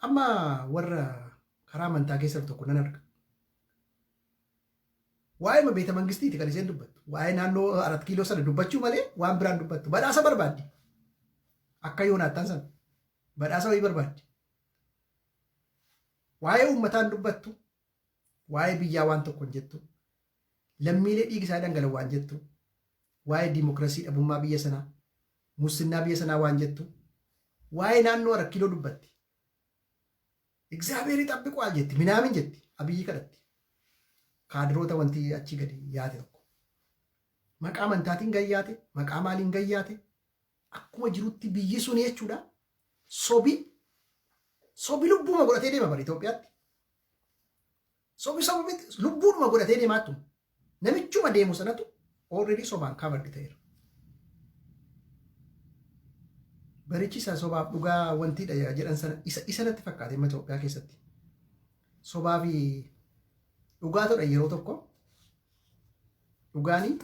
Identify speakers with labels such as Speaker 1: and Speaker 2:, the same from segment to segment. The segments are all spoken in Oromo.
Speaker 1: Amma warra karaa amantaa keessa jiru tokko nan arga. Waa'ee beeta mangistiiti kan isheen dubbattu. Waa'ee naannoo Arat Kiiloo sana dubbachuu malee waan biraan dubbattu. Badhaasa barbaaddi. Akka Yoonaattaan sana. Badhaasa wayii barbaaddi. Waa'ee uummataan dubbattu. Waa'ee biyyaa waan tokko hin jettu. Lammiilee dhiigi isaa dhangala'u waan jettu. Waa'ee diimokiraasii dhabummaa biyya sanaa. Mussinnaa biyya sanaa waan jettu. Waa'ee naannoo Arat Kiiloo dubbatti. Egzaabeer ixabbiquwaal jetti minaamin jetti Abiyyi kadhatti. Kaadiroota wanti achii gadi yaate tokko. Maqaa amantaatiin gad yaate, maqaa maaliin gad yaate, akkuma jirutti biyyi suni jechuudha. Sobi sobi lubbuuma godhatee deema bara Itoophiyaatti. Sobi sobi miti lubbuudhuma godhatee deemaa tuma. Namichuma deemu sanatu already sobaan covered ta'eera. Barichi isa sobaaf dhugaa wantiidha jedhan sana isa isa natti fakkaate amma Itoophiyaa keessatti. Sobaa fi dhugaa ta'udha yeroo tokko dhugaanii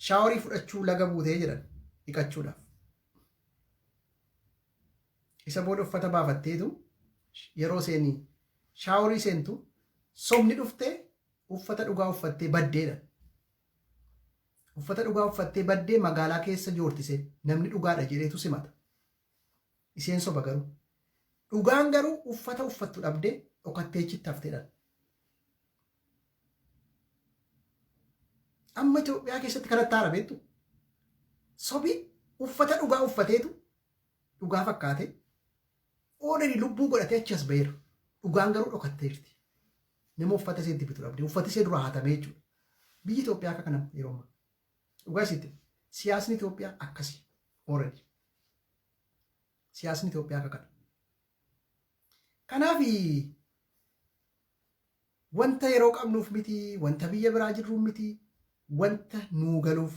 Speaker 1: shaaworii fudhachuu laga buutee jedhan dhiqachuudhaaf. Isa booda uffata baafatteetu yeroo seenii shaaworii seentu sobni dhuftee uffata dhugaa uffattee baddeedha. Uffata dhugaa uffattee baddee magaalaa keessa joortise namni dhugaadha jedheetu simata. Isheen soba garuu. Dhugaan garuu uffata uffattu dhabdee dhokattee achitti hafteedha. Amma Itoophiyaa keessatti kanatti haara beektu. Sobi uffata dhugaa uffateetu dhugaa fakkaate already lubbuu godhatee achi as baheera. Dhugaan garuu dhokatteerti. Nama uffata isheetti bitu dhabde. Uffati ishee duraa hatamee jechuudha. Biyyi Itoophiyaa akka kana yeroo ammaa. Dhugaa isiitti. Siyaasni Itoophiyaa akkasi already. Siyaasni Itoophiyaa akka kana. Kanaaf wanta yeroo qabnuuf miti, wanta biyya biraa jirruuf miti, wanta nuu galuuf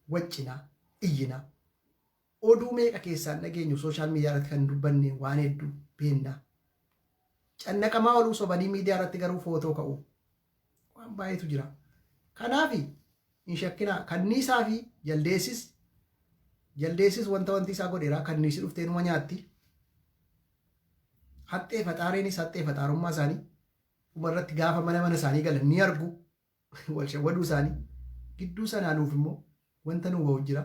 Speaker 1: waccinaa, iyyinaa. Oduu meeqa keessaan dhageenyu sooshaal miidiyaa irratti kan dubbanne waan hedduu beennaa. Cannaqamaa oluu sobanii miidiyaa irratti garuu footoo ka'u. Waan baay'eetu jira. Kanaaf hin shakkinaa kanniisaa fi jaldeessis jaldeessis wanta wanti isaa godheera kanniisi dhuftee numa nyaatti. Haxxee faxaareenis haxxee faxaarummaa isaanii dhuma irratti gaafa mana mana isaanii galan ni argu wal shawwaduu isaanii gidduu sanaa nuuf immoo wanta nuu bahu jira.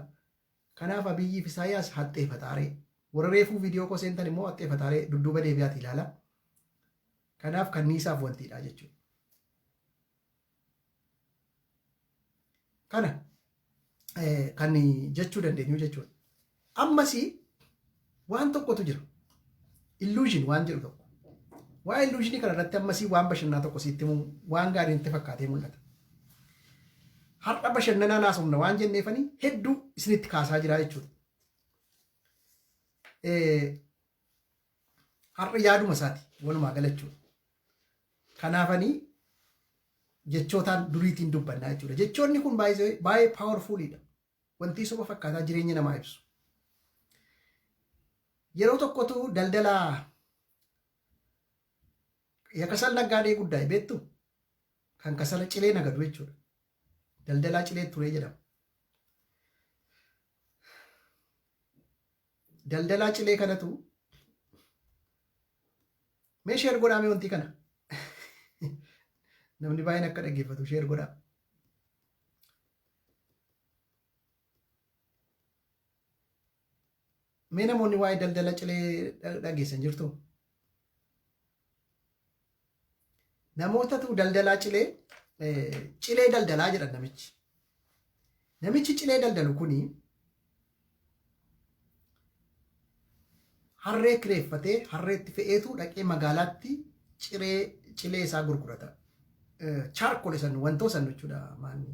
Speaker 1: Kanaaf Abiyyii fi Isaayyaas haxxee faxaaree. Warra reefuu viidiyoo koo seentan immoo haxxee faxaaree dudduuba deebi'aati ilaala. Kanaaf kanniisaaf wantiidha jechuudha. Kana kan jechuu dandeenyu jechuudha. Ammas waan tokkotu jira. Illusion waan jedhu tokko. Waa'ee illusionii kana irratti ammas waan bashannanaa tokko sitti himuun waan gaarii natti fakkaatee mul'ata. Har'a bashannanaa naasofna waan jenneefanii hedduu isinitti kaasaa jira jechuudha. Har'a yaaduma isaati walumaa galachuudha. Kanaafanii jechootaan duriitiin dubbannaa jechuudha. Jechoonni kun baay'ee baay'ee powerfulidha. Wanti soba fakkaataa jireenya namaa ibsu. Yeroo tokkotu daldala yakasal naggaadee guddaa beektu kan kasala cilee nagadu jechuudha. Daldalaa cilee turee jedhama. Daldalaa cilee kanatu mee sheer godhaa mee wantii kana namni baay'een akka dhaggeeffatu sheer godhaa. Mee namoonni waa'ee daldala cilee dhageessan jirtu? Namootatu daldalaa cilee cilee daldalaa jedhan namichi. Namichi cilee daldalu kuni harree kireeffatee harreetti fe'eetu dhaqee magaalaatti ciree cilee isaa gurgurata. Chaarkool san wantoo san jechuudha maanni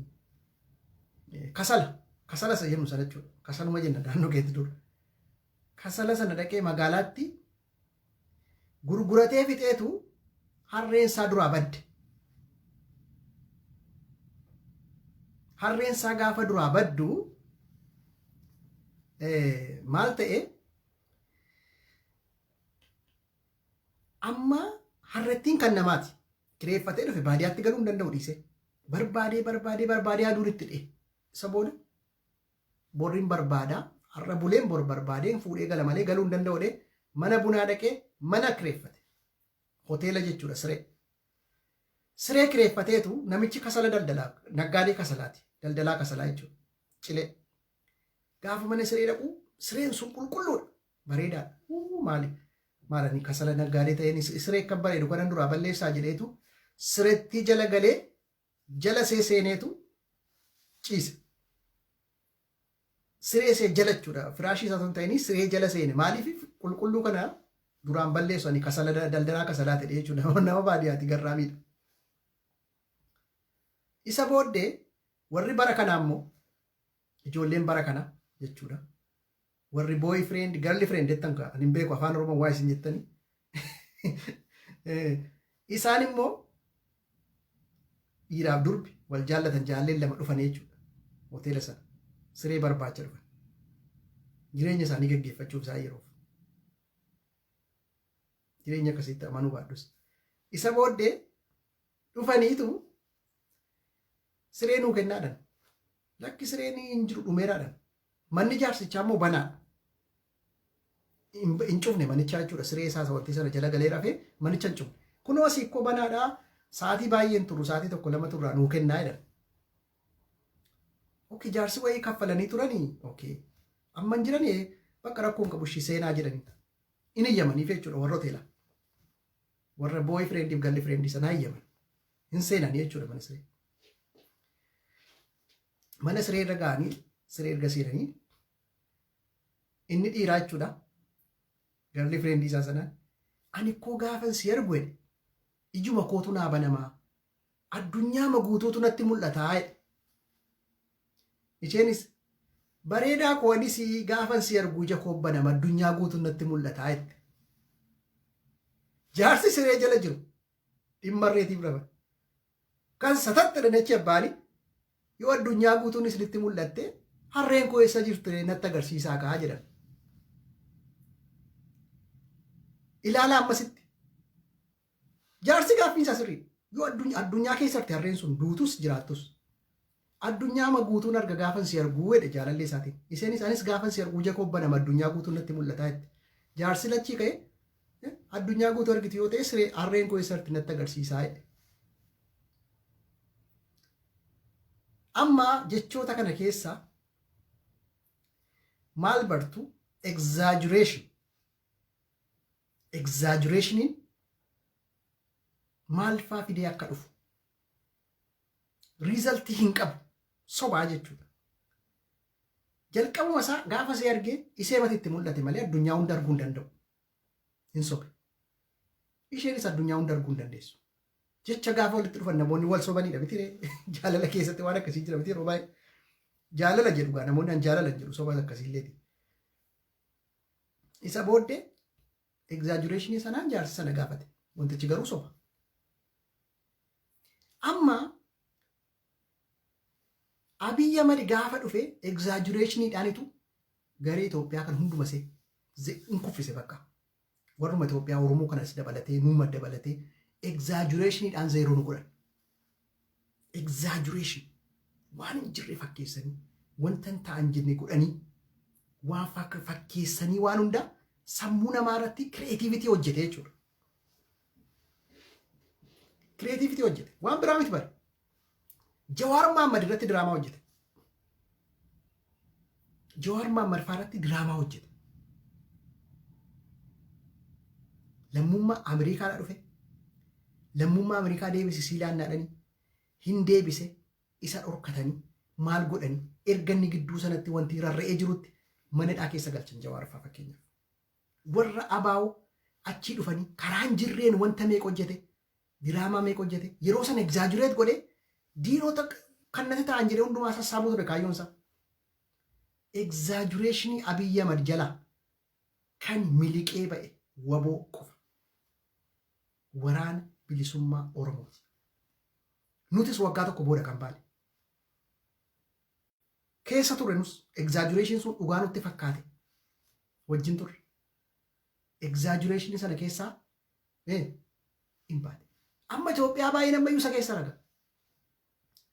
Speaker 1: kasala kasala isa jennu sana jechuudha. Kasaluma jenna naannoo keetti dur. Kasala sana dhaqee magaalaatti gurguratee fixeetu harreen isaa duraa badde. Harreen isaa gaafa duraa baddu maal ta'e amma harrettiin kan namaati. Kireeffatee dhufe baadiyyaatti galuu hin danda'u dhiisee. Barbaadee barbaadee barbaadee aduun itti dhi'e. Isa booda Borriin barbaada, har'a buleen bor barbaadeen fuudhee gala malee galuu hin danda'u jedhee mana bunaa dhaqee mana kireeffate. Hoteela jechuudha siree. Siree kireeffateetu namichi kasala daldalaa, naggaadee kasalaati. Daldalaa kasalaa jechuudha. Cilee. Gaafa mana siree dhaqu sireen sun qulqulluudha. Bareedaadha. Uu maali? Maalani kasala naggaadee ta'een siree akka bareedu kanan duraa balleessaa jedheetu sirettii jala galee jala see seeneetu ciise. Siree see jala jechuudha. Firaashii isaa osoo hin ta'in siree jala seene. Maaliif qulqulluu kana duraan balleessu ani kasala daldalaa kasalaa ta'e jechuudha. Nama baadiyyaati garraamiidha. Isa booddee warri bara kanaa immoo ijoolleen bara kana jechuudha. Warri boyfriend, girlfriend jettan kaa ani hin beeku afaan Oromoo waa isin jettanii. Isaan immoo dhiiraaf durbi wal jaallatan jaalleen lama dhufanii jechuudha. Hoteela sana siree barbaacha dhufan. Jireenya isaanii gaggeeffachuuf isaan yeroof. Jireenya akkasiitti amanuu baadhus. Isa booddee dhufaniitu siree nuu kennaadhan. Lakki sireen hin jiru dhumeeraadhan. Manni jaarsichaa immoo banaadha. Hin cufne manichaa jechuudha. Siree isaa wanti sana jala galee rafee manicha hin cufne. Kunoo asii ikkoo banaadha. Sa'aatii baay'een turu sa'aatii tokko lama turraa nuu kennaa jedhan. Okay, jaarsi wayii kaffalanii turanii. Okay. Amma hin jiranii bakka rakkoon qabu ishii seenaa jedhanii. In iyyamaniif jechuudha warra hoteelaa. Warra boyfriendiif girlfriendii sanaa iyyaman. Hin seenanii jechuudha mana siree. Mana siree irra ga'anii siree erga seenanii inni dhiiraa jechuudha. Girlfriendii isaa sanaan ani koo gaafan si argu jedhe ijuma kootu naa banamaa addunyaa guutuutu natti mul'ataa jedhe. Isheenis bareedaa koo anis gaafan si argu ija koo banama addunyaa guutuun natti mul'ataa jette. Jaarsi siree jala jiru dhimma reetiif rafa. Kan satatte dhanachi abbaani yoo addunyaa guutuun isinitti mul'atte harreen koo eessa jirtu natti agarsiisaa kaa jedhan. Ilaala ammasitti. Jaarsi gaaffiin isaa sirriidha. Yoo addunyaa keessatti harreen sun duutus jiraattus addunyaa ma guutuun arga gaafan si arguu jedhe jaalallee isaatiin. Isheenis anis gaafan si arguu ija koo banama addunyaa guutuun natti mul'ataa jette. Jaarsi lachii ka'e addunyaa guutuu argitu yoo ta'e siree harreen koo eessatti natti agarsiisaa jedhe. Amma jechoota kana keessa maal bartu? Exaggeration. Exaggerationiin maal faa fidee akka dhufu resultii hin qabu sobaa jechuudha. Jalqabuma isaa gaafa see argee isee mati itti mul'ate malee addunyaa hunda arguu hin danda'u. Hin sobe. Isheenis addunyaa hunda arguu hin dandeessu. Jecha gaafa walitti dhufan namoonni wal sobanidha miti jaalala keessatti waan akkasii jira miti yeroo baay'ee. Jaalala jedhu gaa namoonni an jaalala jedhu soba akkasiilleeti. Isa booddee exaggerationii sanaan jaarsi sana gaafate. Wantichi garuu soba. Amma Abiyyi Ahmad gaafa dhufe exaggerationiidhaanitu garee Itoophiyaa kan hunduma isee hin kuffise bakka. Warruma Itoophiyaa Oromoo kanas dabalatee nuuma dabalatee exaggerationiidhaan zeeroo nu godhan. Exaggeration waan hin jirre fakkeessanii wanta hin ta'an jenne godhanii waan fakkeessanii waan hundaa sammuu namaa irratti creativity hojjete jechuudha. Creativity hojjete. Waan biraa miti bare. Jawaar Mahaammad irratti diraamaa hojjete. Jawaar Mahaammad faa irratti diraamaa hojjete. Lammummaa Ameerikaadhaa dhufe. Lammummaa Ameerikaa deebisi siilaannaadhanii hin deebise isa dhorkatanii maal godhanii erga inni gidduu sanatti wanti rarra'ee jirutti manadhaa keessa galchan Jawaar faa fakkeenyaaf. Warra abaa'oo achii dhufanii karaan jirreen wanta meeqa hojjete diraamaa meeqa hojjete yeroo sana exaggerate godhee diinota kan natti ta'an jedhee hundumaa sassaabuu ture kaayyoon isaa. Exaggerationii Abiyyi Ahmad jalaa kan miliqee ba'e waboo qofa. Waraana bilisummaa Oromooti. Nutis waggaa tokko booda kan baane. Keessa turre nus exaggeration sun dhugaa nutti fakkaate wajjin turre. Exaggeration sana keessaa hin baane. Amma Itoophiyaa baay'een ammayyuu isa keessa raga.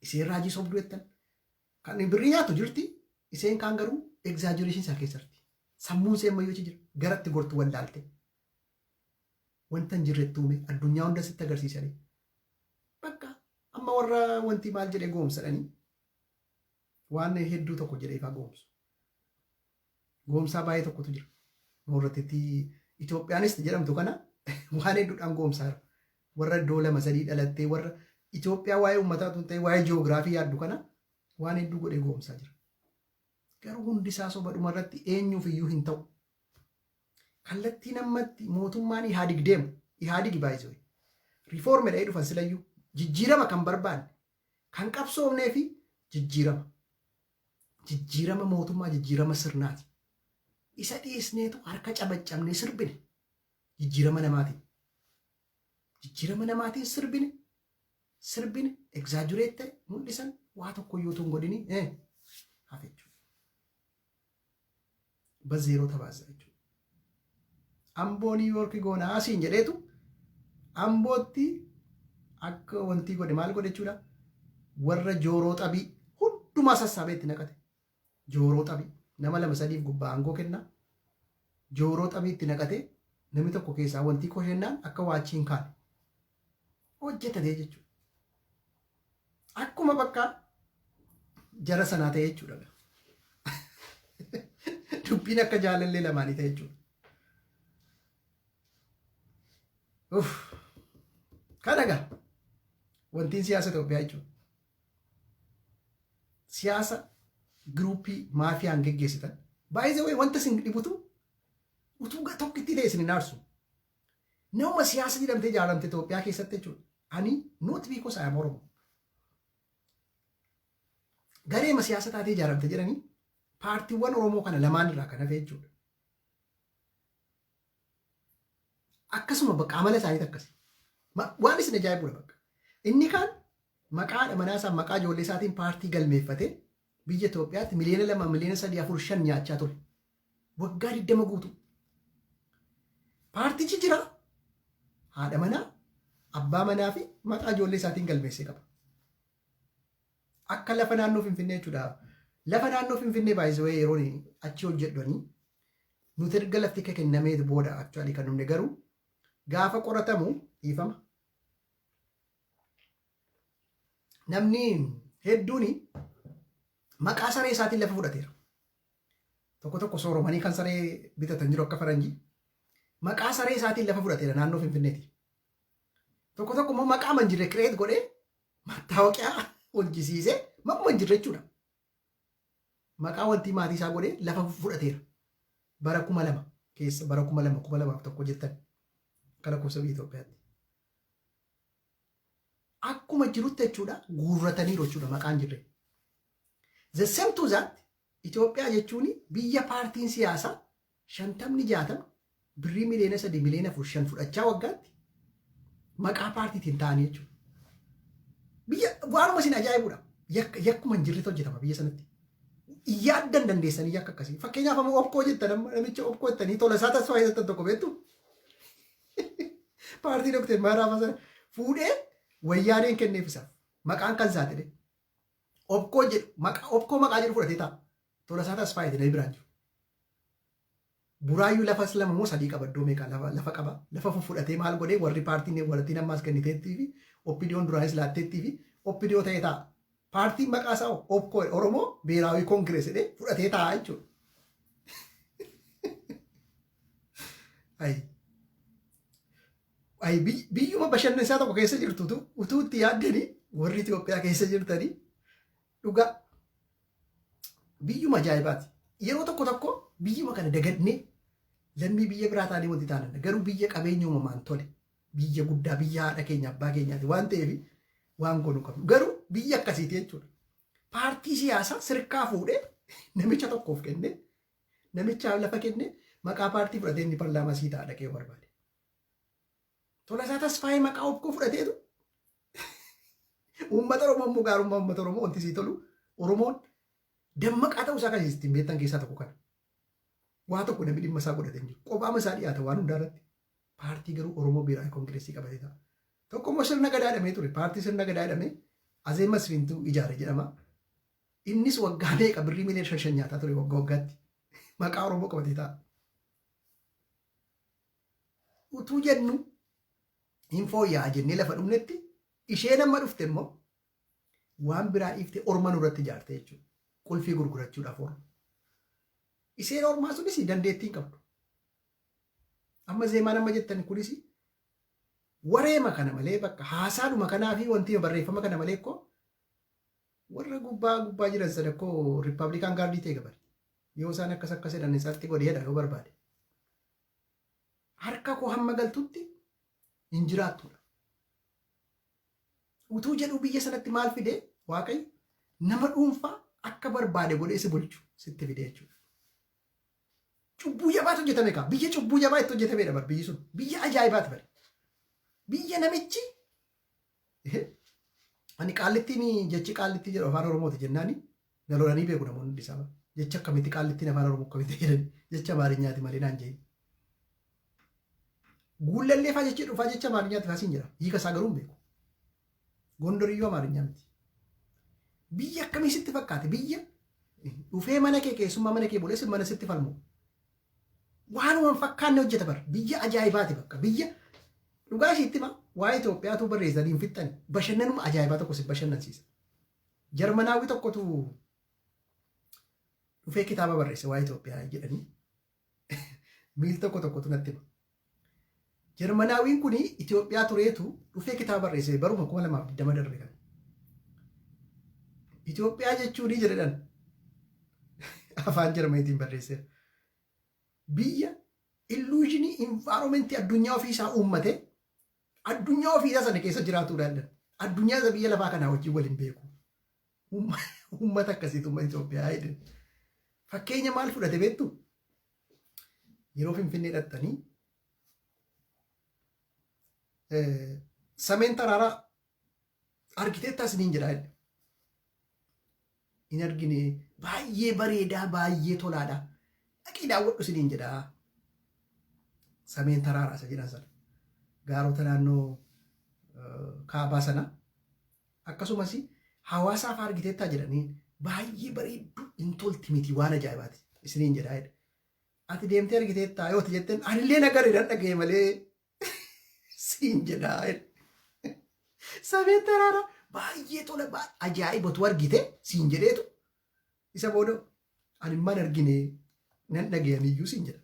Speaker 1: Isheen raajii sobduu jettan. Kan birrii nyaattu jirti. Iseen kaan garuu exaggeration isaa keessatti. Sammuun ishee ammayyuu achi jira. Garatti gortu wallaalte. Wanta hin jirretti uume addunyaa hunda sitti agarsiisanii. Bakka amma warra wanti maal jedhee goomsadhanii waan hedduu tokko jedhee ifaa goomsu. Goomsaa baay'ee tokkotu jira. Moorrattitti Itoophiyaanis jedhamtu kana waan hedduudhaan goomsaa jira. Warra iddoo lama sadii dhalattee, warra Itoophiyaa waa'ee uummataa tun ta'e, waa'ee ji'oogiraafii yaaddu kana waan hedduu godhee goomsaa jira. Garuu hundi isaa soba, dhuma irratti eenyuuf iyyuu hin ta'u. Kallattiin ammatti mootummaan Ihaadig deemu, Ihaadig baay'isee riifoormidha dhufan, silayyuu jijjiirama kan barbaanne, kan qabsoofnee fi jijjiirama. Jijjiirama mootummaa, jijjiirama sirnaati. Isa dhiisneetu harka cabaccabnee sirbine jijjiirama namaatiin. Jijjiirama namaatiin sirbine, sirbine, exaggerate ta'e mul'isan, waa tokko iyyuu utuu hin godhini hafe jechuudha. በዜሮ ተባዛ jechuudha. Amboo Niiwuyoorki goona asiin jedheetu Ambootti akka wantii godhe maal godhe jechuudha. Warra jooroo xabii hundumaa sassaabee itti naqate. Jooroo xabii nama lama sadiif gubbaa aangoo kenna. Jooroo xabii itti naqate, namni tokko keessaa wantii koshennaan akka waachii hin kaane hojjetatee jechuudha. Akkuma bakka jara sanaa ta'e jechuudha. Dubbiin akka jaalallee lamaanii ta'e jechuudha. Uff. Kana egaa wantiin siyaasa Itoophiyaa jechuudha. Siyaasa giruuppii maafiyaan geggeessitan. Baay'ee wayi wanta isin dhibutu utuu tokkitti ta'e isin hin aarsu. Nama siyaasa jedhamtee ijaaramte Itoophiyaa keessatti jechuudha. Ani not because I am Oromo. Gareema siyaasa taatee ijaaramte jedhanii paartiiwwan Oromoo kana lamaan irraa kan hafe jechuudha. Akkasuma bakka amala isaaniitu akkasi. Waan isin ajaa'ibudha bakka. Inni kaan maqaa haadha manaa isaa, maqaa ijoollee isaatiin paartii galmeeffatee biyya Itoophiyaatti 2 miliyoona, 3 miliyoona, 4, 5 nyaachaa ture. Waggaa 20 guutuu. Paartichi jira. Haadha manaa, abbaa manaa fi maqaa ijoollee isaatiin galmeessee qaba. Akka lafa naannoo Finfinnee jechuudha. Lafa naannoo Finfinnee baay'isee yeroo achi hojjedhanii nuti erga lafti kennamee booda actually kan dhumne, garuu gaafa qoratamu, dhiifama. Namni hedduun maqaa saree isaatiin lafa fudhateera. Tokko tokko sooromanii kan saree bitatan jiru akka faranjii. Maqaa saree isaatiin lafa fudhateera naannoo Finfinneeti. Tokko tokko immoo maqaa manjirre create godhee, mattaawoqiyaa hojjisiisee, maquma hin jirre jechuudha. Maqaa wantii maatii isaa godhee lafa fudhateera. Bara 2000 keessa, bara 2000, 2001 jettan akka lakkoofsa biyya Itoophiyaatti. Akkuma jirutti jechuudha, guurrataniiru jechuudha maqaan jirre. The same to that, Itoophiyaa jechuun biyya paartiin siyaasaa 50, 60 birrii 3 miliyoona, 4 miliyoona, 5 fudhachaa waggaatti maqaa paartiitiin ta'anii jechuudha. Biyya waanuma isin ajaa'ibudha. Yakkuma hin jirretu hojjetama biyya sanatti. Yaaddan dandeessanii yakka akkasii. Fakkeenyaaf amma Obkoo jettan, amma namicha Obkoo jettanii Tolasaa Tasfaa jettan tokko beektu. Paartii Dookter Mararaa sana fuudhee Wayyaaneen kenneef isaaf. Maqaan kan isaa ta'e. Obkoo jedhu, maqaa Obkoo maqaa jedhu fudhatee ta'a. Tolasaa Tasfaa jedhanii biraan jiru. Buraayyuu lafas lama moo sadii qaba, iddoo meeqa lafa qaba. Lafa fudhatee maal godhee, warri paartiin warrattiin ammaas kenniteettii fi OPDOn duraanis laatteettii fi OPDO ta'ee ta'a. Paartiin maqaa isaa Obkoo, Oromoo Beeraawii Koongirees jedhee fudhatee ta'a jechuudha. Ayi. Ayi, biyyuma bashannansaa tokko keessa jirtu utuu itti yaaddanii, warri Itoophiyaa keessa jirtanii, dhugaa biyyuma ajaa'ibaati. Yeroo tokko tokko biyyuma kana dagannee lammii biyya biraa taanee wanti taanan, garuu biyya qabeenya uumamaan tole, biyya guddaa, biyya haadha keenya abbaa keenyaati waan ta'eef waan goonuu qabnu, garuu biyya akkasiiti jechuudha. Paartii siyaasaa sirkaa fuudhee namicha tokkoof kennee, namichaaf lafa kennee, maqaa paartii fudhatee inni paarlaamaa sii ta'a dhaqee barbaade. Tolasaa Tasfaayee maqaa Obkoo fudhateetu uummata Oromoo immoo, gaarummaa uummata Oromoo wanti sii tolu, Oromoon dammaqaa ta'uu isaa kan ittiin beektan keessaa tokko kana. Waa tokko namni dhimma isaa godhatee hin jiru. Qophaama isaa dhiyaata waan hundaa irratti. Paartii garuu Oromoo Biiraawi Koongireesii qabatee ta'a. Tokko immoo sirna gadaa jedhamee ture. Paartii sirna gadaa jedhamee Azee Masfintuu ijaare jedhama. Innis waggaa meeqa birrii miliyoona 5 nyaataa ture waggaa waggaatti. Maqaa Oromoo qabatee ta'a. Utuu jennu hin fooyya'aa jennee lafa dhumnetti, isheen amma dhufte immoo waan biraa dhiiftee orma nurratti ijaarte jechuudha. Qulfii gurgurachuudhaaf orma. Isheen ormaa sunis dandeettii hin qabdu. Amma zeemaan amma jettan kunis wareema kana malee, bakka haasaadhuma kanaa fi wanti barreeffama kana malee koo warra gubbaa gubbaa jiran sana koo Republican Guard ta'e gabari. Yoo isaan akkas akkas jedhan isaatti godheedha yoo barbaade. Harka koo hamma galtutti hin jiraattudha. Utuu jedhu biyya sanatti maal fide Waaqayyo? Nama dhuunfaa akka barbaade godhee si bulchu sitti fide jechuudha. Cubbuu jabaatu hojjetame kaa. Biyya cubbuu jabaa itti hojjetamedha bar biyyi sun. Biyya ajaa'ibaati bar. Biyya namichi ani qaallittiin, jechi qaallittii jedhu afaan Oromooti jennaani na lolanii beeku namoonni hundi isaa. Jecha akkamitti qaallittiin afaan Oromoo akkamitti jedhani, jecha Amaarinyaati malee naan jedhin. Guullallee faa jechi dhufaa jecha Amaarinyaati faa siin jedha. Hiika isaa garuu hin beeku. Gondoriyyuu Amaarinyaa miti. Biyya akkamii sitti fakkaate? Biyya dhufee mana kee keessummaa mana kee bulee mana sitti falmu. Waanuma hin fakkaanne hojjeta bar. Biyya ajaa'ibaati bakka. Biyya dhugaa ishiitti hima, waa'ee Itoophiyaatu barreessanii hin fixxani. Bashannanuma ajaa'ibaa tokko si bashannansiisa. Jarmanaawwi tokkotu dhufee kitaaba barreesse waa'ee Itoophiyaa jedhanii miil tokko tokkotu natti hima. Jarmanaawiin kun Itoophiyaa tureetu dhufee kitaaba barreesse baruma 2020 darbe kana. Itoophiyaa jechuun jedhan afaan Jarmaniitiin barreesseera. Biyya illusion environment addunyaa ofiisaa uummate, addunyaa ofiisaa sana keessa jiraatudha jedhan. Addunyaa isa biyya lafaa kanaa wajjin waliin beeku. Uummata akkasiitu uummata Itoophiyaa jedhan. Fakkeenya maal fudhate beektu? Yeroo Finfinnee dhattanii Sameen Taraaraa argiteettaa isiniin jedhaa jedhe. Hin argine, baay'ee bareedaa, baay'ee tolaadha. Dhaqii daawwadhu isiniin jedhaa. Sameen Taraaraa isa jedhan sana. Gaarota naannoo kaabaa sana. Akkasumas hawaasaaf argiteettaa jedhanii, baay'ee bareeddu, hin tolti miti, waan ajaa'ibaati isiniin jedhaa jedhe. Ati deemtee argiteettaa yoo ati jetteen, anillee nagarre, nan dhaga'e malee siin jedhaa jedhe. Sameen Taraaraa baay'ee tola, ajaa'ibatu argite siin jedheetu isa booda ani man argine, nan dhaga'aniyyuu siin jedha.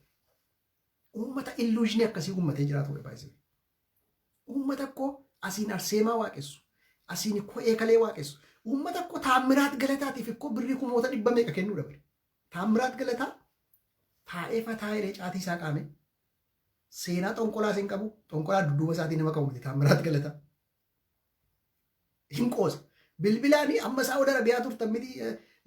Speaker 1: Uummata illusion akkasii uummatee jiraatudha baay'isee. Uummata koo asiin Arseemaa waaqessu, asiin ko'ee kalee waaqessu. Uummata koo Taammiraat Galataatiif ikkoo birrii kumoota dhibba meeqa kennuudha bari. Taammiraat Galataa taa'ee fataa jedhee caatii isaa qaame, seenaa xonqolaa hin qabu, xonqolaa dudduuba isaatii nama qabu miti Taammiraat Galataa. Hin qoosa. Bilbilaanii amma Saa'ud Arabiyaa turtan miti,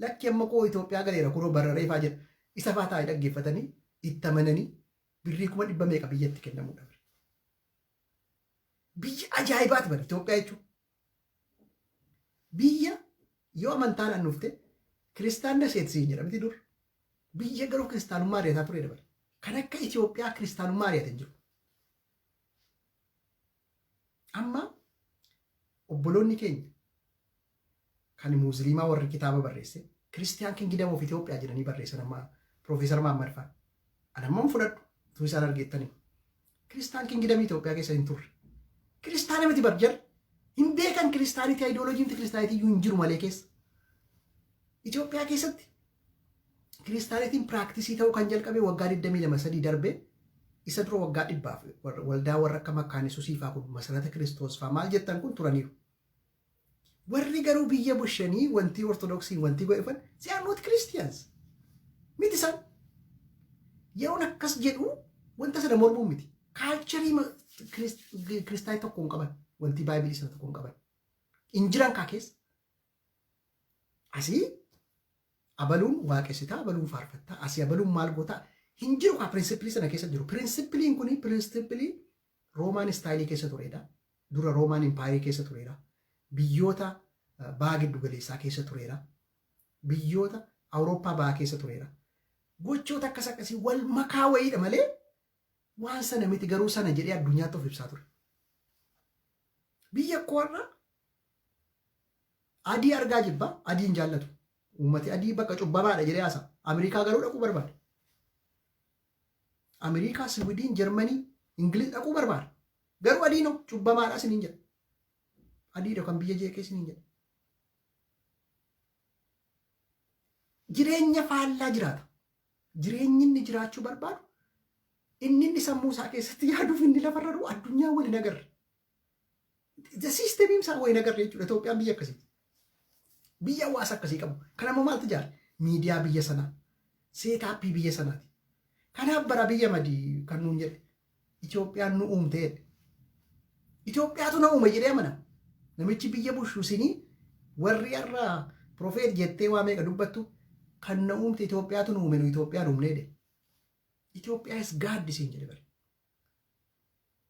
Speaker 1: lakki amma koo Itoophiyaa galeera kunoo bararee faa jedha. Isa faa taa'ee dhaggeeffatanii itti amananii birrii 100,000 meeqa biyyatti kennamuudha. Biyya ajaa'ibaati bari Itoophiyaa jechuun. Biyya yoo amantaan an dhufte kiristaanna seet siin jedhamti dur. Biyya garuu kiristaanummaa ari'ataa ture dabale. Kan akka Itoophiyaa kiristaanummaa ari'ate hin jiru. Amma obboloonni keenya kan Muuziliimaa warri kitaaba barreesse Christian Kingdom of Ethiopia jedhanii barreessan, amma Piroofeesar Mahammad fa'aa. Ani amma hin fudhadhu utuu isaan argeettanii. Christian Kingdom Itoophiyaa keessa hin turre. Kiristaana miti bar jarri. Hin beekan kiristaanitii, ideologyn kiristaanitii iyyuu hin jiru malee keessa. Itoophiyaa keessatti kiristaanitiin practice ta'uu kan jalqabe waggaa 22 sadii darbee. Isa dura waggaa dhibbaaf waldaa warra akka Makkaanisusii fa'aa kun, Masarata Kiristoos fa'aa maal jettan kun turaniiru. Warri garuu biyya bushanii wantii Ortodoksiin wantii godhifan, they are not Christians. Miti isaan. Yeroon akkas jedhu wanta sana mormuun miti. Culture kiristaanii tokko hin qaban. Wantii Baayibilii sana tokko hin qaban. Hin jiran kaa keessa. Asii abaluun waaqessitaa, abaluun faarfattaa, asii abaluun maal gootaa, hin jiru kaa principle sana keessa jiru. Principleiin kuni principle Roman style keessa turedha. Dura Roman Empire keessa tureera. Biyyoota baha giddu galeessaa keessa tureera. Biyyoota Awurooppaa bahaa keessa tureera. Gochoota akkas akkasii wal makaa wayiidha malee waan sana miti, garuu sana jedhee addunyaatti of ibsaa ture. Biyya koo har'a adii argaa jibba, adii hin jaallatu. Uummati adii bakka cubbamaadha jedhee haasa. Ameerikaa garuu dhaquu barbaada. Ameerikaa, Siwidiin, Jarmanii, Ingiliz dhaquu barbaada. Garuu adiinoo cubbamaadha isiniin jedha. Adiidha kan biyya jeeqee isiniin jedha. Jireenya faallaa jiraata. Jireenyi inni jiraachuu barbaadu, inni inni sammuu isaa keessatti yaaduuf inni lafarra jiru addunyaa wal hin agarre. Siistemiin isaa wal hin agarre jechuudha. Itoophiyaan biyya akkasiiti. Biyya hawaasa akkasii qabu. Kana immoo maaltu ijaare? Miidiyaa biyya sanaa. Seetaappii biyya sanaati. Kanaaf bara biyya madii kan nuun jedhe Itoophiyaan nu uumte jedhe. Itoophiyaatu na uume jedhee amana. Namichi biyya bushu isinii warri har'a profeet jettee waa meeqa dubbattu kan na uumte Itoophiyaatu nu uume, nu Itoophiyaan uumne jedhe. Itoophiyaa is God isiin jedhe bari.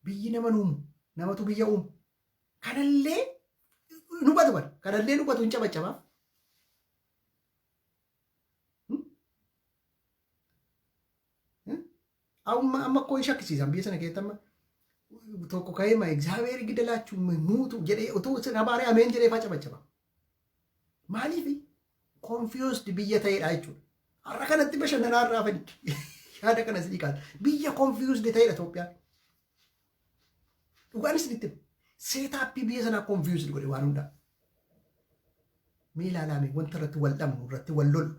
Speaker 1: Biyyi nama nu uumu, namatu biyya uumu. Kanallee nu hubatu bari. Kanallee nu hubatu hin cabacabaaf. Amma amma koo hin shakkisiisan biyya sana keessatti amma tokko ka'ee ma egzaabeer gidalaachuu muutu jedhee utuu isin abaaree ameen jedhee faa cabacaba. Maaliif confused biyya ta'edha jechuudha. Har'a kanatti bashannanaa irraa fadi yaada kana isinii kaasa. Biyya confused ta'edha Itoophiyaan. Dhugaan isinitti hima. Seetaappii biyya sanaa confused godhe waan hundaa. Mee ilaalaa mee wanta irratti wal dhabnu, irratti wal lollu,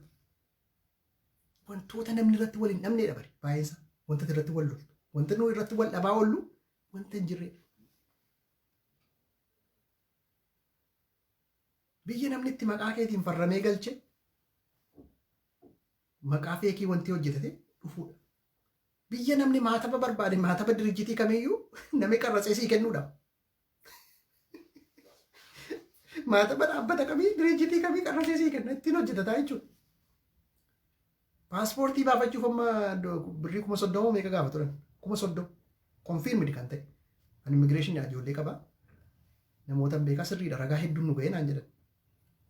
Speaker 1: wantoota namni irratti wal hin dhabneedha bari baay'een isaa, wanta irratti wal loltu, wanta nuyi irratti wal dhabaa oollu wanta hin jirredha. Biyya namni itti maqaa keetiin farramee galche, maqaa feekii wanti hojjetate dhufuudha. Biyya namni maataba barbaade, maataba dirijjitii kamiyyuu namni qarratsee sii kennuudha. Maataba dhaabbata kamii, dirijjitii kamii qarratsee sii kenna, ittiin hojjetataa jechuudha. Paaspoortii baafachuuf amma birrii 30,000 meeqa gaafa turan? 30,000. Confirmed kan ta'e. Ani immigireeshinii ijoollee qaba. Namoota beekaa sirriidha, ragaa hedduun nu ga'ee naan jedhan.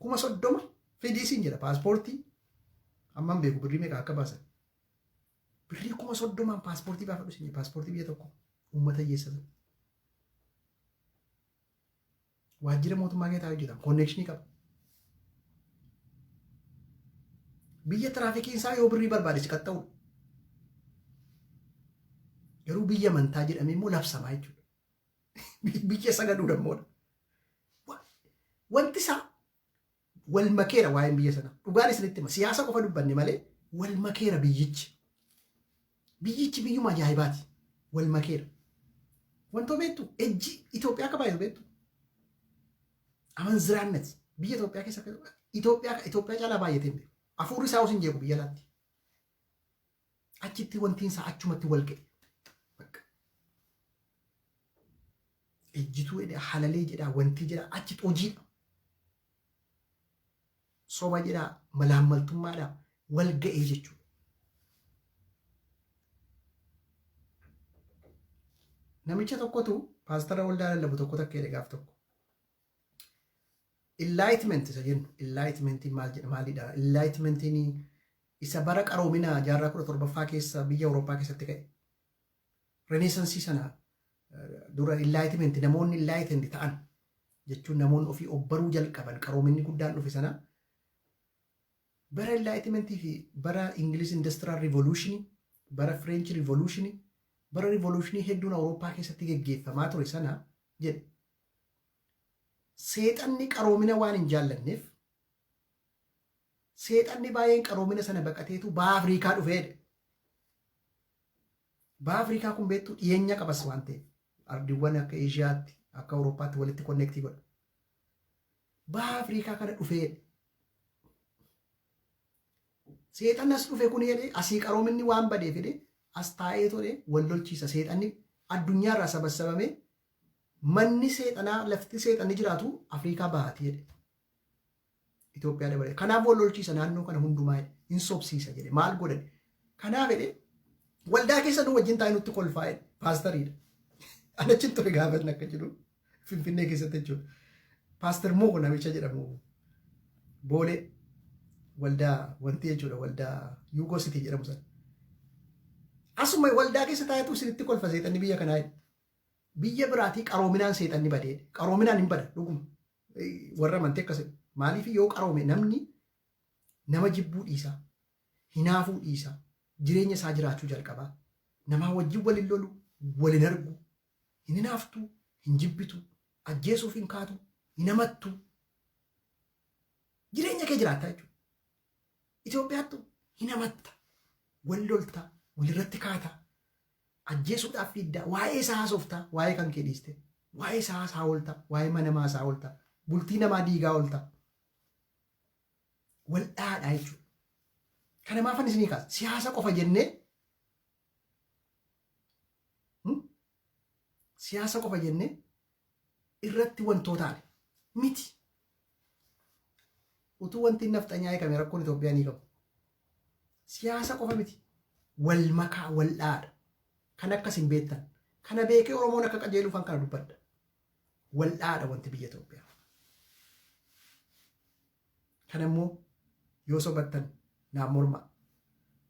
Speaker 1: 30,000 fidii siin jedha paaspoortii. Amma hin beeku birrii meeqa akka baasan. Birrii 30,000n paaspoortii baafadhu siin jedha, paaspoortii biyya tokko uummata hiyyeessa sana. Waajjira mootummaa keessaa hojjetan konnekshinii qaba. Biyya tiraafikiin isaa yoo birrii barbaade si qaxxa'udha. Garuu biyya amantaa jedhamee immoo labsamaa jechuudha. Biyya sagaduudha immoodha. Wanti isaa wal makeera waa'een biyya sanaa. Dhugaan isinitti hima. Siyaasa qofa dubbanne malee wal makeera biyyichi. Biyyichi biyyuma ajaa'ibaati. Wal makeera. Wantoo beektu, ejji Itoophiyaa akka baay'atu beektu. Amanziraannet biyya Itoophiyaa keessa Itoophiyaa Itoophiyaa caalaa baay'atee hin beeku. Hafuurri isaa osoo hin jeequ biyya alaatti. Achitti wantiin isaa achumatti wal ga'e. Bakka. Ejjituu jedha, halalee jedha, wantii jedha, achitti hojiidha. Soba jedha, malaammaltummaadha, wal ga'ee jechuudha. Namicha tokkotu paastara waldaa lallabu tokko takka jedhe gaaf tokko. Enlightenment isa jennu, enlightenmentiin maal jedha, maalidha? Enlightenmentiin isa bara qaroomina jaarraa 17ffaa keessa biyya Awurooppaa keessatti ka'e. Renesansii sana dura enlightenment, namoonni enlightened ta'an jechuun namoonni ofii of baruu jalqaban, qaroominni guddaan dhufe sana, bara enlightenmentii fi bara English Industrial Revolution, bara French Revolution, bara revolutionii hedduun Awurooppaa keessatti geggeeffamaa ture sana jedhe. Seexanni qaroomina waan hin jaallanneef, seexanni baay'een qaroomina sana baqateetu baha Afrikaa dhufee jedhe. Baha Afrikaa kun beektu dhiyeenya qabas waan ta'eef ardiiwwan akka Eeshiyaatti, akka Awurooppaatti walitti konneektii godha. Baha Afrikaa kana dhufee jedhe. Seexanni as dhufe kun jedhe, asii qaroominni waan badeef jedhe, as taa'ee ture wal lolchiisa. Seexanni addunyaarraa sabassabamee manni seexanaa, lafti seexanni jiraatu Afrikaa bahaati jedhe. Itoophiyaa dabalee. Kanaaf wal lolchiisa naannoo kana hundumaa jedhe. Hin sobsiisa jedhe. Maal godhan? Kanaaf jedhe, waldaa keessa nu wajjin taa'ee nutti kolfaa jedhe. Paastariidha. Ani achitti ture gaafa inni akka jedhu Finfinnee keessatti jechuudha. Paaster Moo namicha jedhamu, Boolee waldaa wanti jechuudha, waldaa Yuugoo Sitii jedhamu sana. Asuma waldaa keessa taa'etu isinitti kolfa seexanni biyya kanaa jedhe. Biyya biraatii qaroominaan seexanni badee. Qaroominaan hin bada dhuguma. Warra amantii akkas. Maaliif yoo qaroome namni Nama jibbuu dhiisaa, hinaafuu dhiisaa, jireenya isaa jiraachuu jalqabaa. Namaa wajjin wal hin lolu, wal hin argu, hin hinaaftu, hin jibbitu, ajjeesuuf hin kaatu, hin hamattu. Jireenya kee jiraattaa jechuudha. Itoophiyaattu hin hamatta, wal lolta, walirratti kaata, ajjeesuudhaaf fiiddaa, waa'ee isaa haasofta, waa'ee kan kee dhiiste, waa'ee isaa haasaa oolta, waa'ee mana namaa haasaa oolta, bultii namaa diigaa oolta. Wal dhaadhaa jechuudha. Kana maafan isinii kaasa? Siyaasa qofa jennee siyaasa qofa jennee irratti wantootaadha miti. Utuu wanti nafxanyaa eegame rakkoon Itoophiyaa ni qabu. Siyaasa qofa miti. Wal makaa wal dhaadha. Kan akkas hin beektan. Kana beekee Oromoon akka qajeeluufan kana dubbadha. Wal dhaadha wanti biyya Itoophiyaa. Kana immoo yoo sobattan naan mormaa.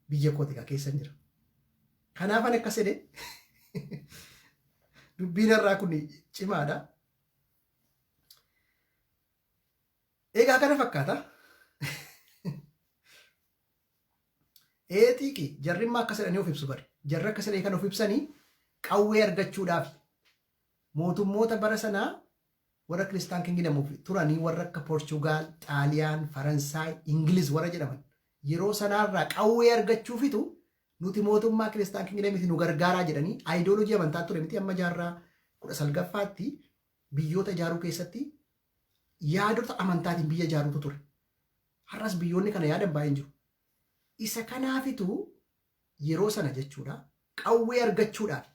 Speaker 1: Biyya kooti egaa keessan jira. Kanaafan akkas jedhe dubbiin har'aa kun cimaadha. Egaa kana fakkaata. Ee xiiqi jarri immoo akkas jedhanii of ibsu bari. Jarri akkas jedhanii kan of ibsanii qawwee argachuudhaaf mootummoota bara sanaa warra Kiristaan Kingdom turanii warra akka Porchugaal, Xaaliyaan, Faransaay, Ingiliz warra jedhaman yeroo sanaarraa qawwee argachuufitu nuti mootummaa Kiristaan Kingdom nu gargaaraa jedhanii aayidooloojii amantaa ture miti amma jaarraa 19ffaatti biyyoota ijaaruu keessatti yaadota amantaatiin biyya ijaaruutu ture. Har'as biyyoonni kana yaadan baay'een jiru. Isa kanaafitu yeroo sana jechuudha qawwee argachuudhaaf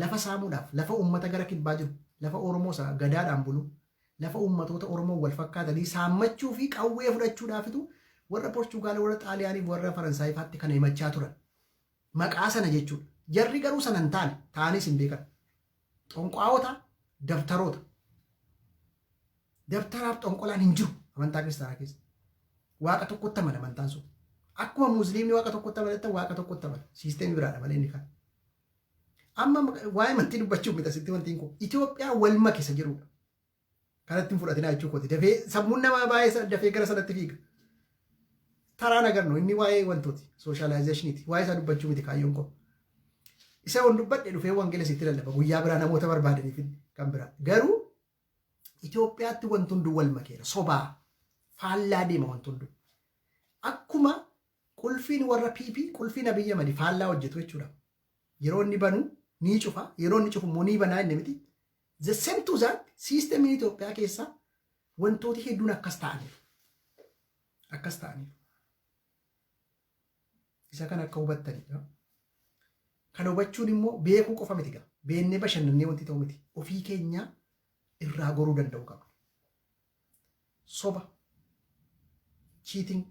Speaker 1: lafa saamuudhaaf lafa uummata gara kibbaa jiru lafa Oromoo isa gadaadhaan bulu lafa uummatoota Oromoo wal fakkaatanii saammachuu fi qawwee fudhachuudhaafitu warra Porchugaal warra Xaaliyaaniif warra Faransaay faatti kana himachaa turan. Maqaa sana jechuudha. Jarri garuu sana hin taane ta'anis hin beekan. Xonqwaa'ota, dabtaroota. Dabtaraaf xonqolaan hin jiru amantaa kiristaanaa keessa. Waaqa tokkotti amana amantaan sun. Akkuma musliimni waaqa tokkotti amanatan waaqa tokkotti amana. Siisteemii biraadha malee inni kan. Amma waa'ee amantii dubbachuuf miti asitti wantiin kun Itoophiyaa wal make isa jedhudha. Kanatti hin fudhatinaa jechuu kooti. Dafee sammuun namaa baay'ee dafee gara sanatti fiiga. Taraan agarnu inni waa'ee wantooti sooshaalaayzeeshiniiti. Waa'ee isaa dubbachuu miti kaayyoon koo. Isa wan dubbadhe dhufee wangeela sitti lallaba guyyaa biraa namoota barbaadaniif kan biraa. Garuu Itoophiyaatti wanti hunduu wal makeera. Sobaa faallaa deema wanti hunduu. Akkuma qulfiin warra PP qulfiin Abiyyi Ahmad faallaa hojjetu jechuudha. Yeroo inni banu ni cufa, yeroo inni cufu immoo ni banaa inni miti. The same to that siistemiin Itoophiyaa keessa wantooti hedduun akkas ta'aniiru. Akkas ta'aniiru. Isa kana akka hubattanidha. Kana hubachuun immoo beekuu qofa miti gaa. Beennee bashannannee wanti ta'u miti. Ofii keenya irraa goruu danda'uu qabna. Soba, cheating,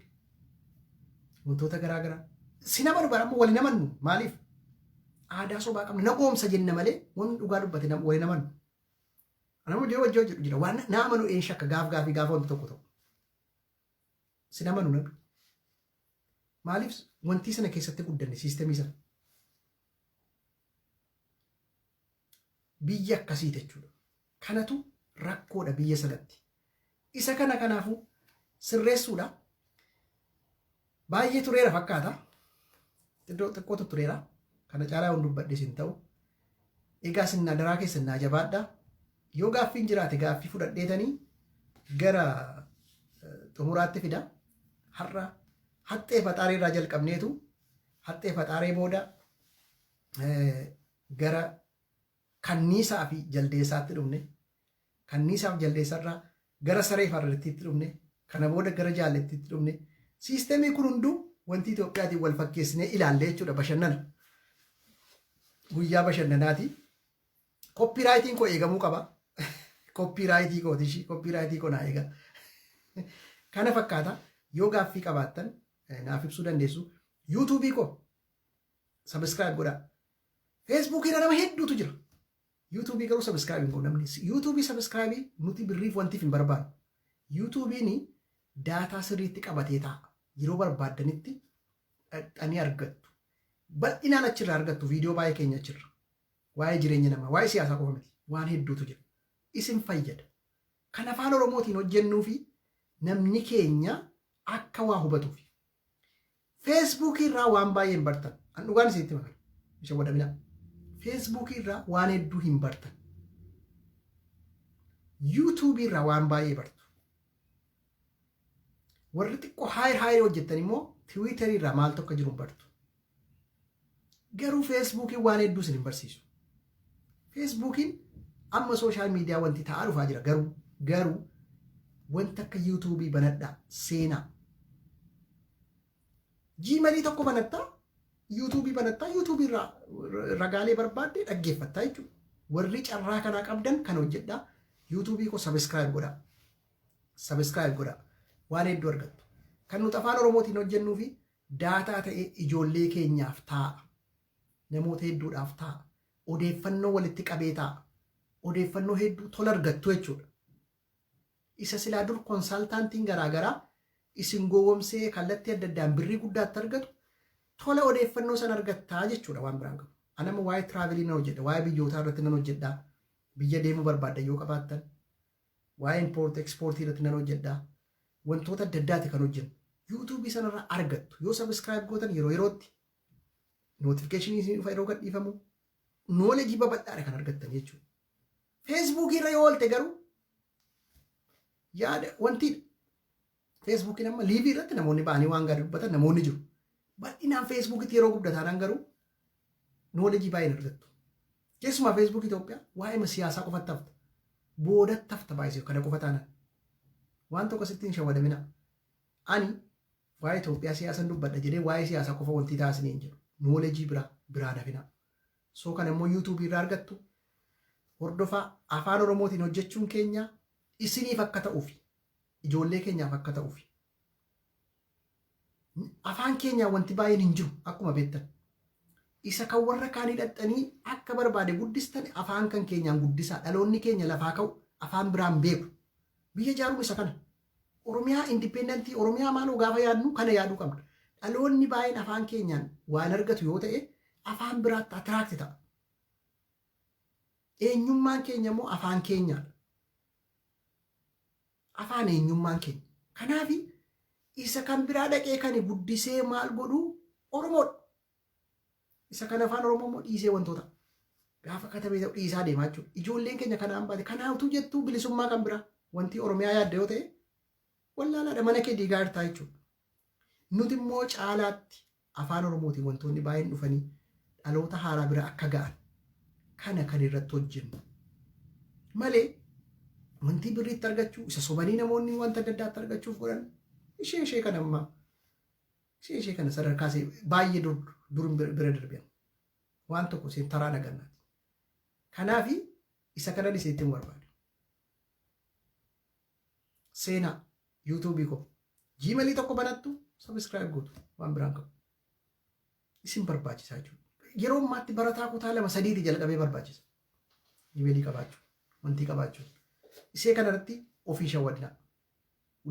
Speaker 1: wantoota garaa garaa. Si namanu bara ammoo wal namannu maaliif? Aadaa sobaa qabna. Na goomsa jenna malee wanni dhugaa dubbate wal namannu. Nama hojii hojii hojjedhu jira. Waan na amanu een shakka gaaf gaafii gaafa wanti tokko ta'u. Sin amanu namni. Maaliif wantii sana keessatti guddanne siistemii sana. Biyya akkasii jechuudha. Kanatu rakkoodha biyya sanatti. Isa kana kanaafuu sirreessuudha. Baay'ee tureera fakkaata. Xiqqoo xiqqootu tureera. Kana caalaa waan dubbadhes hin ta'u. Egaa isin adaraa keessan naa jabaadha. Yoo gaaffiin jiraate gaaffii fudhadheetanii gara xumuraatti fida. Har'a haxxee faxaaree irraa jalqabneetu haxxee faxaaree booda gara kanniisaa fi jaldeessaatti dhufne. Kanniisaa fi jaldeessarraa gara saree fi harrettiitti dhufne. Kana booda gara jaallettiitti dhufne. Siistemii kun hunduu wanti Itoophiyaatiin wal fakkeessinee ilaalle jechuudha bashannana. Guyyaa bashannanaati. Koppiraayitiin koo eegamuu qaba. Koppiraayitii kooti ishii koppiraayitii koo naa eega. Kana fakkaata yoo gaaffii qabaattan naaf ibsuu dandeessu. Yuutuubii koo sabiskiraayib godhaa. Feesbuukii irra nama hedduutu jira. Yuutuubii garuu sabiskiraayib hin godhu namni. Yuutuubii sabiskiraayibii nuti birriif wantiif hin barbaannu. Yuutuubiin daataa sirriitti qabatee taa'a. Yeroo barbaaddanitti dhaqxanii argattu. Bal'inaan achirraa argattu viidiyoo baay'ee keenya achirra. Waa'ee jireenya namaa, waa'ee siyaasaa qofa miti. Waan hedduutu jira. Isin fayyada. Kan afaan Oromootiin hojjennuu fi namni keenya Akka waa hubatuuf. Feesbuukii irraa waan baay'ee hin bartan. An dhugaan isinitti hima kana. Isa godhamina. Feesbuukii irraa waan hedduu hin bartan. Yuutuubii irraa waan baay'ee bartu. Warri xiqqoo higher higher hojjettan immoo Tiwiitarii irraa maaltu akka jiru hin bartu. Garuu Feesbuukiin waan hedduu isin hin barsiisu. Feesbuukiin amma social media wanti ta'aa dhufaa jira, garuu wanta akka Yuutuubii banadhaa seenaa. Jiimelii tokko banattaa, Yuutuubii banattaa, Yuutuubii irraa ragaalee barbaadde dhaggeeffattaa jechuudha. Warri carraa kanaa qabdan kan hojjedhaa. Yuutuubii koo subscribe godhaa. Subscribe godhaa. Waan hedduu argattu. Kan nuti afaan Oromootiin hojjennuu fi data ta'ee ijoollee keenyaaf taa'a. Namoota hedduudhaaf taa'a. Odeeffannoo walitti qabee taa'a. Odeeffannoo hedduu tola argattu jechuudha. Isa silaa dur consultantiin garaagaraa isin gowwomsee kallattii adda addaan birrii guddaatti argatu, tola odeeffannoo sana argattaa jechuudha waan biraan qabu. Anama waa'ee travelii nan hojjedha, waa'ee biyyootaa irratti nan hojjedha. Biyya deemuu barbaadda yoo qabaattan. Waa'ee import exportii irratti nan hojjedha. Wantoota adda addaati kan hojjennu. Yuutuubii sanarraa argattu. Yoo subscribe gootan yeroo yerootti notificationii isin dhufa yeroo gadhiifamu, knowledgeii babal'aadha kan argattan jechuudha. Feesbuukii irra yoo oolte garuu yaada wanti Feesbuukiin amma liveii irratti namoonni ba'anii waan gaarii dubbatan namoonni jiru. Bal'inaan Feesbuukitti yeroo guddataanaan garuu knowledgeii baay'een argattu. Keessumaa Feesbuukii Itoophiyaa waa'ee siyaasaa qofatti hafta. Boodatti hafta baay'isee kana qofa taanaan. Waan tokko sitti hin shawwadamina. Ani waa'ee Itoophiyaa siyaasan dubbadha jedhee waa'ee siyaasaa qofa wanti taasisanii hin jedhu. Knowledgeii biraa biraan hafina. So kana immoo Yuutuubii irraa argattu. Hordofaa, afaan Oromootiin hojjechuun keenya isiniif akka ta'uufi, ijoollee keenyaaf akka ta'uufi. Afaan keenyaa wanti baay'een hin jiru akkuma beektan. Isa kan warra kaanii dhaqxanii akka barbaade guddistan, afaan kan keenyaan guddisaa. Dhaloonni keenya lafaa ka'u afaan biraan beeku. Biyya ijaaruun isa kana. Oromiyaa independentii, Oromiyaa maaloo gaafa yaadnu kana yaaduu qabna. Dhaloonni baay'een afaan keenyaan waan argatu yoo ta'e afaan biraatti attract ta'a. Eenyummaan keenya immoo afaan keenyaadha. Afaan eenyummaan keenya. Kanaaf isa kan biraa dhaqee kan guddisee maal godhu Oromoodha. Isa kan afaan Oromoo immoo dhiisee wantoota gaafa katabee ta'u dhiisaa deemaa jechuudha. Ijoolleen keenya kanaan baate kanaaftuu jettuu bilisummaa kan biraa wanti Oromiyaa yaadda yoo ta'e wallaalaadha, mana kee diigaa jirtaa jechuudha. Nuti immoo caalaatti afaan Oromootiin wantoonni baay'een dhufanii dhaloota haaraa bira akka ga'an kana kan irratti hojjennu malee, wanti birriitti argachuu isa sobanii namoonni wanta adda addaatti argachuuf godhan ishee kana ammaa ishee kana sadarkaa baay'ee dur dur bira darbiyan waan tokko isheen taraa nagannaati. Kanaafi isa kanan isinitti hin barbaadu. Seenaa Yuutuubii koo, Jiimeelii tokko banattu, subscribe gootu, waan biraan qabu. Isin barbaachisaa jechuudha. Yeroo ammaatti barataa kutaa lama sadiiti jalqabee barbaachisa. Jiimeelii qabaachuu, wantii qabaachuu. Isee kanarratti ofii shawwadinaa.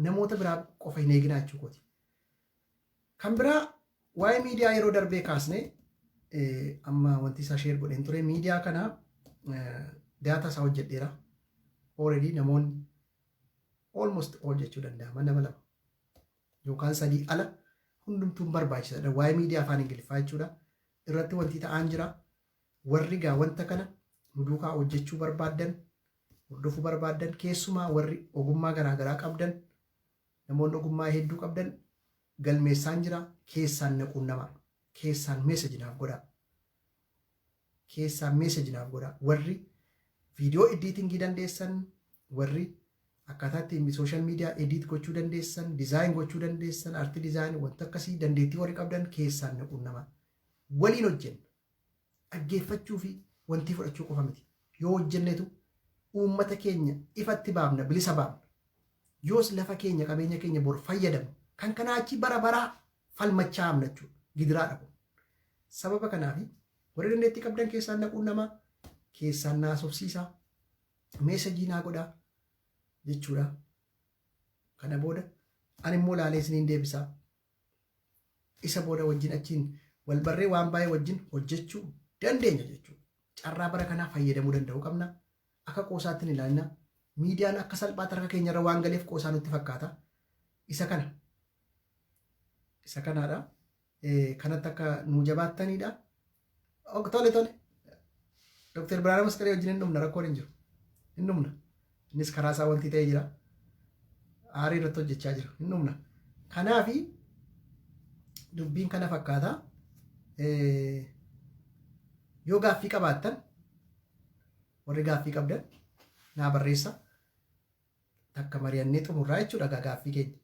Speaker 1: Namoota biraa qofa hin eeginaa jechuu kooti. Kan biraa waa'ee miidiyaa yeroo darbee kaasne, amma wanti isaa share godheen ture, miidiyaa kana data isaa hojjedheera. Already namoonni almost all jechuu danda'ama, nama lama yookaan sadii ala hundumtuun barbaachisaadha. Waa'ee miidiyaa afaan Ingiliffaa jechuudha. Irratti wanti ta'aan jira. Warri gaa wanta kana nu duukaa hojjechuu barbaaddan, hordofuu barbaaddan, keessumaa warri ogummaa garaagaraa qabdan, namoonni ogummaa hedduu qabdan galmeessaan jira, keessaan naquun nama keessaan message naaf godhaa. Keessaan message naaf godhaa. Warri viidiyoo editingii dandeessan, warri akkaataa ittiin social media edit gochuu dandeessan, design gochuu dandeessan, art design wanta akkasii dandeettii warri qabdan keessaan naquun nama waliin hojjenna. Dhaggeeffachuu fi wantii fudhachuu qofa miti. Yoo hojjennetu uummata keenya ifatti baafna, bilisa baafna. Yoos lafa keenya, qabeenya keenya bor fayyadamu. Kan kanaa achi bara baraa falmachaa hamna jechuudha. Gidiraadha kun. Sababa kanaaf warri dandeettii qabdan keessaan naquun namaa keessaan naasofsiisaa, messageii naa godhaa jechuudha. Kana booda ani immoo laalee isiniin deebisaa. Isa booda wajjin achiin wal barree waan baay'ee wajjin hojjechuu dandeenya jechuudha. Carraa bara kanaa fayyadamuu danda'uu qabna. Akka qoosaatti hin ilaalina. Miidiyaan akka salphaatti harka keenyarra waan galeef qoosaa nutti fakkaata. Isa kana Isa kanaadha. Kanatti akka nuu jabaattanidha. Tole tole. Dr. Biraanaa Masqalee wajjin hin dhumna, rakkoon hin jiru. Hin dhumna. Innis karaa isaa wanti ta'ee jira. Aarii irratti hojjechaa jira. Hin dhumna. Kanaafi dubbiin kana fakkaata. Yoo gaaffii qabaattan, warri gaaffii qabdan naa barreessa. Takka mari'annee xumurraa jechuudha gaaffii keenya.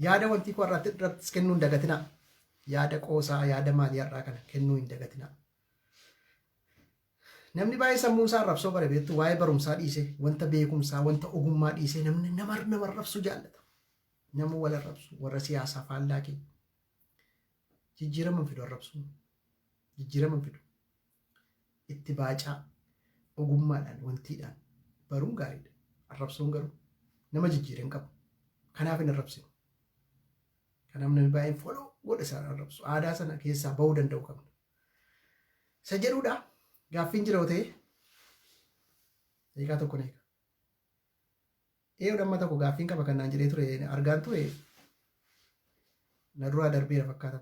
Speaker 1: Yaada wantii koo irratti irrattis kennuu hin dagatinaa. Yaada qoosaa, yaada maalii har'aa kana kennuu hin dagatinaa. Namni baay'ee sammuu isaa arrabsoo bare beektu, waa'ee barumsaa dhiisee, wanta beekumsaa, wanta ogummaa dhiisee, namni nama arrabsuu jaallata. Nama wal arrabsu, warra siyaasaa faallaa keenya. Jijjiirama hin fidu arrabsuun. Jijjiirama hin fidu. Itti baacaa ogummaadhaan wantiidhaan baruun gaariidha. Arrabsoon garuu nama jijjiira hin qabu. Kanaaf hin arrabsinu. Kanaaf namni baay'een follow godha isaan arrabsu. Aadaa sana keessaa bahuu danda'u qabna. Isa jedhuudha. Gaaffiin jira yoo ta'e daqiiqaa tokko eega. Eeyyuu, amma tokko gaaffiin qaba kan naan jedhee ture argaan ture, na duraa darbeera fakkaata.